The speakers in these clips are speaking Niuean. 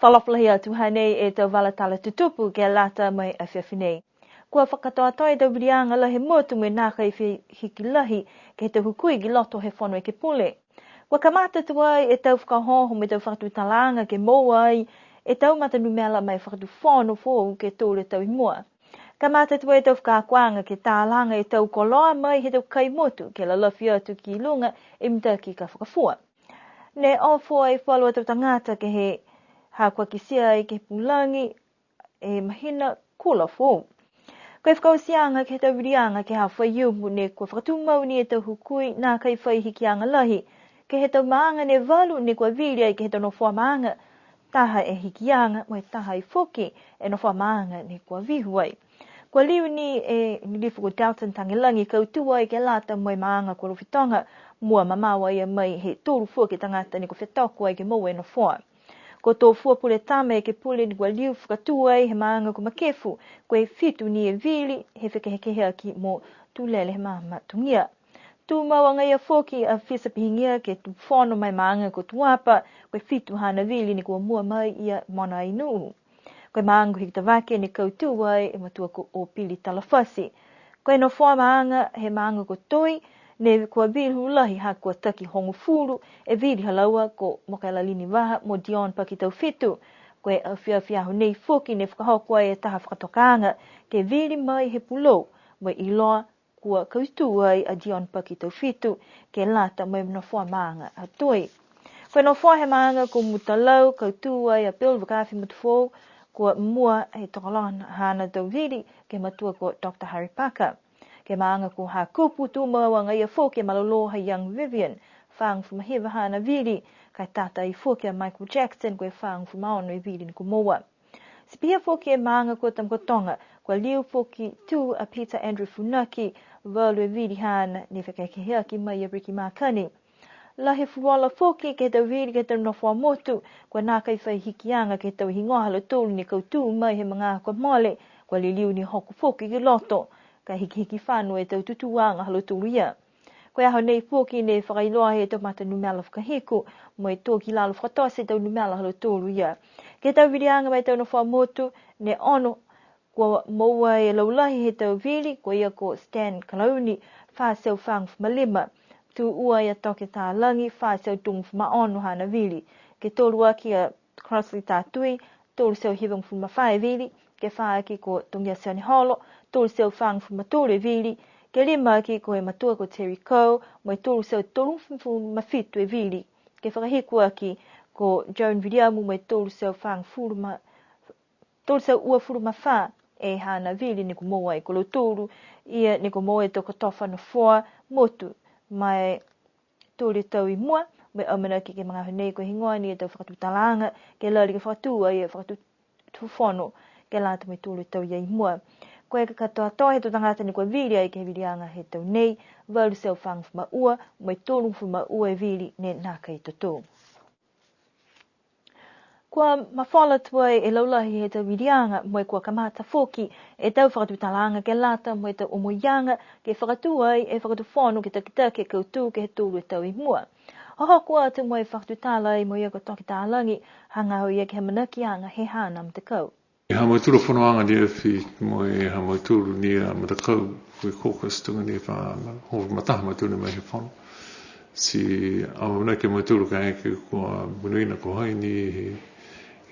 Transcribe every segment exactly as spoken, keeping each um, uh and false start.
Fakaalofa lahi atu, hanei e tau vala tala tutupu ke lata mo e afiafi nei. Kua fakakatoatoa e tau viliaga lahi he motu mo e nākai fai hiki lahi ke he tau hukui ki loto he Fono Ekepule. Kua kamata tuai e tau fakaohooho mo e tau fakatutalaaga ke moua ai e tau matanumela ma e fakatufono foou ke tolu e tau i mua. Kamata tuai e tau fakaakoaga ke talaga e tau koloa mai he tau kai motu ke lalafi atu ki luga e mitaki ka fakafua. Ne ofo ai falu a tau tagata ke he ha kua kitia ai ke he pulagi e mahina kula foou. Ko e fakaotiaga ke he tau viliaga ke he aho Faiumu ne kua fakatumau ni e tau hukui nākai fai hikiaga lahi ke he tau maaga ne valu ne kua vili ai ke he tau nofoa maaga, taha e hikiaga mo e taha ai foki e nofoa maaga ne kua vihu ai. Kua liu ni e lilifu ko Dalton Tagelagi kautū ai ke lata mo e maaga ko Alofi Toga, mua mamao a ia mai he tolu foki tagata ne kua fetoko ai ke moua e nofoa. Ko Tofua Puletama Ekepule ne kua liu fakatū ai he maaga ko Makefu, ko e fitu ni e vili he fekehekeheaki mo Tulele he Maama Togia. Tumau agaia foki a Fisa Pihigia ke tufono ma e maaga ko Tuapa, ko e fitu haana vili ne kua mua mai ia mona ai nuu. Ko e maaga ko Hikutavake ne kautū ai e matua ko Opili Talafasi. Ko e nofoa maaga he maaga ko Toi, ne kua vili lahi ha kua taki hogofulu e vili ha laua ko Mokaelalini Vaha mo Dion Pakitaufitu. Ko e afiafi aho nei foki ne fakahoko ai e taha fakatokaaga ke vili mai he pulou, mo e iloa kua kautū ai a Dion Pakitaufitu ke lata mo e nofoa maaga a Toi. Ko e nofoa he maaga ko Mutalau, kautū ai a Bill Vakaafi Motufoou, kua mua he tokologa haana tau vili ke he matua ko Doctor Harry Parker. Ke he maaga ko Hakupu, tumau agaia foki e malolō ha Young Vivian, fāgofulu ma hiva haana vili, ka e tata ai foki a Michael Jackson, ko e fāgofulu ma ono e vili ne kua moua. Ti pihia foki e maaga ko Tamakautoga, kua liu foki tū a Peter Andrew Funaki, valu e vili haana ne fakaekeheaki mai a Ricky Makani. Lahi e fuluola foki ke he tau vili ke he tau nofoa motu, kua nākai fai hikiaga ke he tau higoa ha lautolu ne kautū mai he magaaho kua mole, kua liliu ni hoko foki ki loto, ka hikihiki fano e tau tutūaga ha lautolu ia. Ko e aho nei foki ne fakailoa he tau mata numela fakahiku, mo e tō ki lalo fakatote e tau numela ha lautolu ia. Ke he tau viliaga ma e tau nofoa motu, ne ono kua moua e laulahi he tau vili, ko ia ko Stan Kalauni, fā e teau fāgofulu ma lima. Tū ua a Toke Talagi, fā e teau tolugofulu ma ono haana vili. Ke tolu aki a Crossley Tatui, tolu e teau hivagofulu ma fā e vili. Ke fā aki ko Togia Sioneholo, tolu e teau fāgofulu ma tolu e vili. Ke lima aki ko e matua ko Terry Coe, mo e tolu e teau tolugofulu ma fitu e vili. Ke fakahiku aki ko Joan Viliamu, mo e tolu e teau fāgofulu ma tolu e teau uafulu ma fā e haana vili ne kua moua ai ko lautolu, ia ne kua moua e tau kotofa nofoa motu, ma e tolu e tau i mua, mo e amanaki ke he magaaho nei ko e heigoa ni e tau fakatutalaaga, ke lali ke fakatū ai e fakatufono, ke lata mo e tolu e tau ia i mua. Ko e katoatoa he tau tagata ne kua vili ai ke he viliaga he tau nei, valu e teau fāgofulu ma ua, mo e tolugofulu ma ua e vili ne nākai totō. Kua mafola tuai e laulahi he tau viliaga, mo e kua kamata foki e tau fakatutalaaga ke lata mo e tau omoiaga, ke fakatū ai e fakatufono ke takitaki e kautū ke he tolu e tau i mua. Hohoko atu mo e fakatutala ai mo ia ko Toke Talagi, hagaao ia ke he amanakiaga he haana matakau. E ha mautolu a fonoaga ni a fi mo e ha mautolu ni a matakau, ko e caucus tuga ni e fa, hogofulu ma taha mautolu ni mai he fono. Ti amanaki a mautolu kaeke kua monuina ko hai ni he,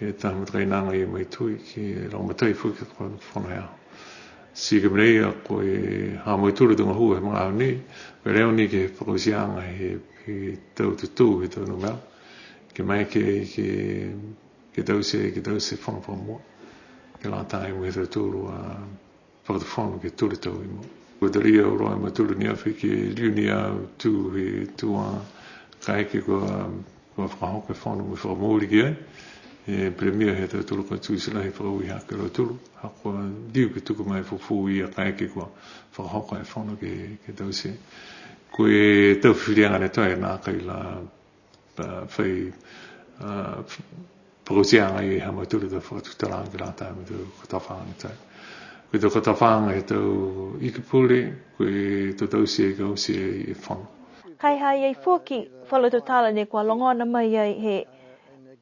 he taha matakainaga ia mai Toi, ke lagomatai foki ke fono, fono he aho. Ti ko e mena ia ko e ha mautolu a gahua he magaaho nei, ko e leo ni ke he fakaotiaga he, he tau tutū, he tau numela. Ke maeke ke, ke taute, ke taute fono fakamua. Ke lata mo e ha tautolu a fakatufono ke tolu e tau i mua. Kua talia auloa e mautolu ni a fi ke liu ni a tū he tū a kaeke kua, kua fakahoko e fono mo e fakamooli ki ai. E Palemia he ha tautolu ka tū ti lahi fakauiha ke lautolu. Ha kua liu ke tuku mai fufū ia kaeke kua fakahoko e fono ke, ke taute. Ko e tau filiaga ne toe nākai la a, fai, a, f-, fakaotiaga i ha mautolu tau fakatutalaaga ke lata mo e tau kotofaaga ne toe. Ko e tau kotofaaga he tau iki pule, ko e tau taute ke taute e fono. Ka e ha ha i ai foki falu tau tala ne kua logona mai ai he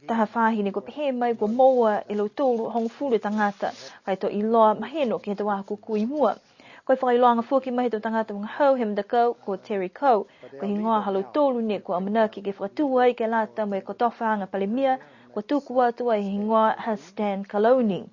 Taha faahi ne kua pehē mai kua moua e lautolu hogofulu e tagata, ka e to iloa mahino ke he tau aho kūkū i mua. Ko e fakailoaga foki mai he tau tagata vagahau he matakau ko Terry Coe, ko e higoa ha lautolu ne kua amanaki ke fakatū ai ke lata mo e kotofaaga palemia, kua tuku atu ai he higoa ha Stan Kalauni.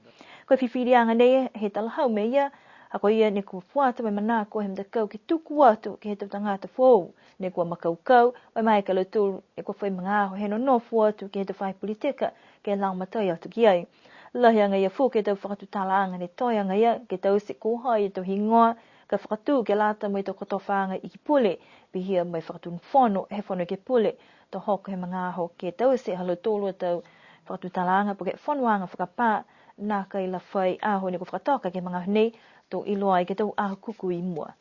Ko e fifiliaga nei he talahau mai ia, ha ko ia ne kua fuata mo e manako he matakau ke tuku atu ke he tau tagata foou, ne kua makaukau, mo e maeke a lautolu ne kua fai magaaho he nonofo atu ke he tau faahi politika, ke lagomatai atu ki ai. Lahi agaia foki e tau fakatutalaaga ne toe agaia, ke taute ko hai e tau higoa, ka fakatū ke lata mo e tau kotofaaga iki pule, pihia mo e fakatonu fono he Fono Ekepule, to hoko he magaaho ke taute ha lautolu a tau fakatutalaaga po ke fonoaga fakapā, nākai la fai aho ne kua fakatoka ke he magaaho nei, to iloa ai ke he tau aho kūkū i mua.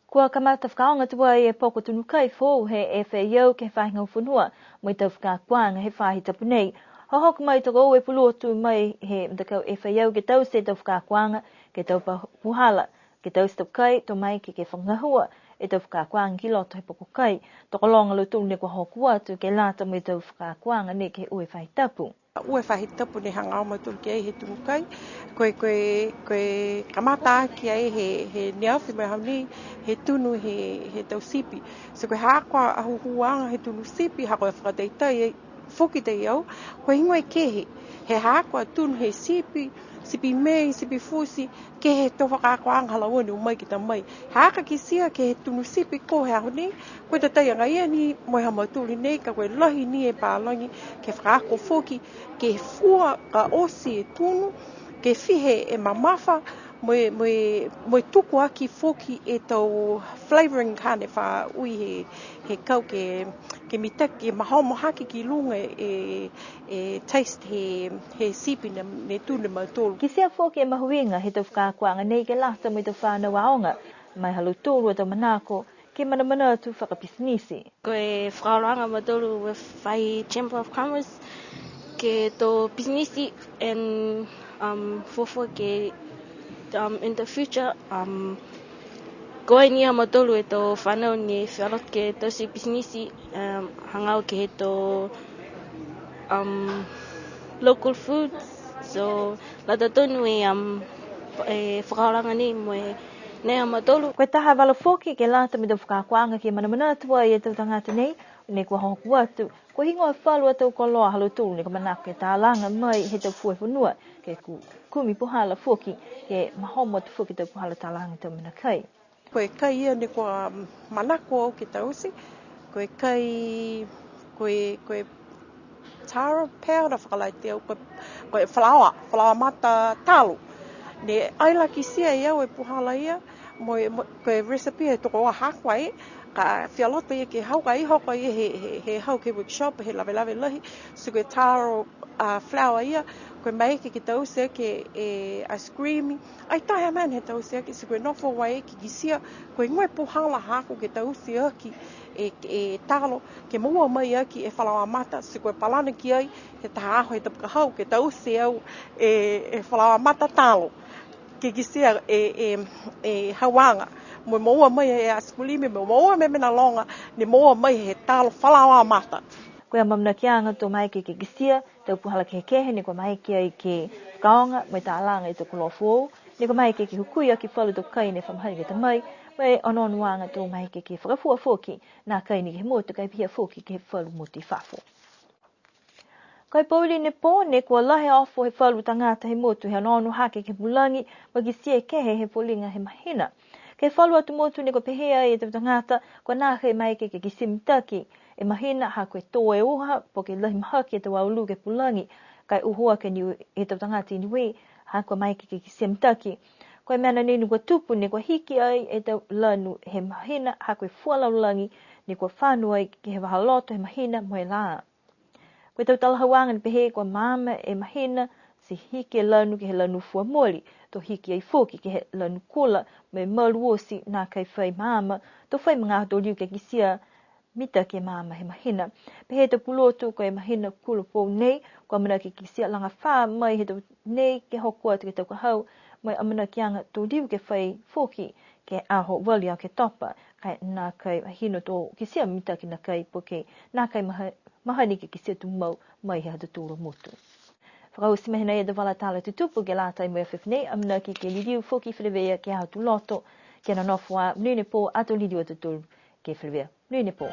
Kua kamata fakaaoga tuai e poko tunu kai foou he F A O ke he faahi gahua fonua, mo e tau fakaakoaga he faahi tapu nei. Hohoko mai tokoua e pulotu mai he matakau F A O ke taute e tau fakaakoaga, ke he tau pa-, puhala, ke taute e tau kai, to maeke ke fakagahua e tau fakaakoaga ki loto he poko kai. Tokologa a lautolu ne kua hoko atu ke lata mo e tau fakaakoaga nei ke he ua e faahi tapu. Ua e faahi tapu ne hagaao a mautolu ki ai he tunu kai. Ko e, ko e, ko e kamata aki ai he, he neafi mo e aho nei, he tunu he, he tau sipi. So ko e ha ko e ahuhuaga he tunu sipi, ha ko e fakataitai ai foki tei au, ko e higoa e kehe. He ha ko e tunu he sipi, sipi mei, sipi futi, ke he tau fakaakoaga ha laua ne o mai ke ta mai. Ha ka kitia ke he tunu sipi ko e aho nei, ko e tatai agaia ni mo e ha mautolu nei, ka ko e lahi ni e palagi, ke fakaako foki, ke fua ka oti e tunu, ke fiha e mamafa, mo e, mo e, mo e tuku aki foki e tau flavoring ka ne fa ui he, he kau ke, ke mitaki, ke mahomo hake ki luga e, e taste he, he sipi ne, ne tunu a mautolu. Kitia foki e mahuiga he tau fakaakoaga nei ke lata mo e tau fanau aoga, mai ha lautolu a tau manako, ke manamanatu fakapisinisi. Ko e fakaholoaga a mautolu with fai Chamber of Commerce, ke he tau pisinisi and, um, fuafua ke, um, in the future, um, ko e ni a mautolu e tau fanau ne fia loto ke taute pisinisi, um, hagaao ke he tau, um, local foods. So, lata tonu e, um, e fakaholoaga nei mo e nei a mautolu. Ko e taha vala foki ke lata mo e tau fakaakoaga ke manamanatu ai e tau tagata nei, ne kua hoko atu. Ko e higoa e falu a tau koloa ha lautolu ne kua manako ke talaga mai he tau fua fonua, ke ku-, kumi puhala foki, ke mahomo atu foki tau puhala talaga tau mena kai. Ko e kai ia ne kua manako au ke taute, ko e kai, ko e, ko e taro powder fakalaite au, ko e, ko e falaoa, falaoa mata talo. Ne ai la kitia e au e puhala ia, mo e, mo, ko e recipe he tokoua ha ko e, ka fia loto ia ke hau ka e hoko ia he, he, he hau ke workshop, he lavelave lahi, so ko e taro, a, flour ia, ko e maeke ke taute ke, e, ice cream, ai taha mena he taute aki, so ko e nofo ai ke kitia, ko e higoa e puhala ha ko e ke taute aki, e, e talo, ke moua mai aki e falaoa mata, so ko e palana ki ai, he taha aho he tapu ka hau, ke taute au, e, e falaoa mata talo. Ke kitia e, e, e hauaga, mo e moua mai e ice cream, mo e moua e mena loga, ne moua mai he talo falaoa mata. Ko e amaamanakiaga to maeke ke kitia, tau puhala kehekehe ne kua maeke ai ke fakaaoga, mo e talaga e tau koloa foou, ne kua maeke ke hukui aki falu tau kai ne fa mahani ke ta mai, mo e onoonoaga to maeke ke fakafua foki, nākai ni ke he motu ka e pihia foki ke he falu motu i fafo. Ko e pouli ne pō, ne kua lahi e ofo he falu tagata he motu he onoono hake ke he pulagi, mo e kitia e kehe he foliga he mahina. Ke he falu atu motu ne kua pehē ai e tau tagata, kua nākai maeke ke kitia mitaki e mahina, ha ko e tō e uha, po ke lahi mahaki e tau aulu ke he pulagi, ka e uhu ake ni e tau tagata i Niue, ha kua maeke ke kitia mitaki. Ko e mena nei ne kua tupu, ne kua hiki ai e tau lanu he mahina, ha ko e fua lalolagi, ne kua fano ai ke he vahā loto he mahina mo e lā. Ko e tau talahauaga ne pehē kua maama e mahina, ti hiki e lanu ke he lanu fua moli, to hiki ai foki ke he lanu kula, mo e malu oti nākai fai maama, to fai magaaho to liu ke kitia mitaki e maama he mahina. Pehē e tau pulotu ko e mahina kula foou nei, kua amanaki ke kitia lagafā mai he tau nei ke hoko atu ke he tau ka hau, mo e amanakiaga to liu ke fai foki ke he aho valu ia Oketopa, ka e nākai mahino to kitia mitaki nākai po ke nākai maha-, mahani ke kitia tumau mai he ha tautolu a motu. Fakaoti mai hanei e tau vala tala tutupu ke lata mo e afiafi nei, amanaki ke liliu foki feleveia ke he Aho Tuloto, ke nonofo ā, monuina e pō, ato liliu a tautolu ke feleveia. Monuina e pō.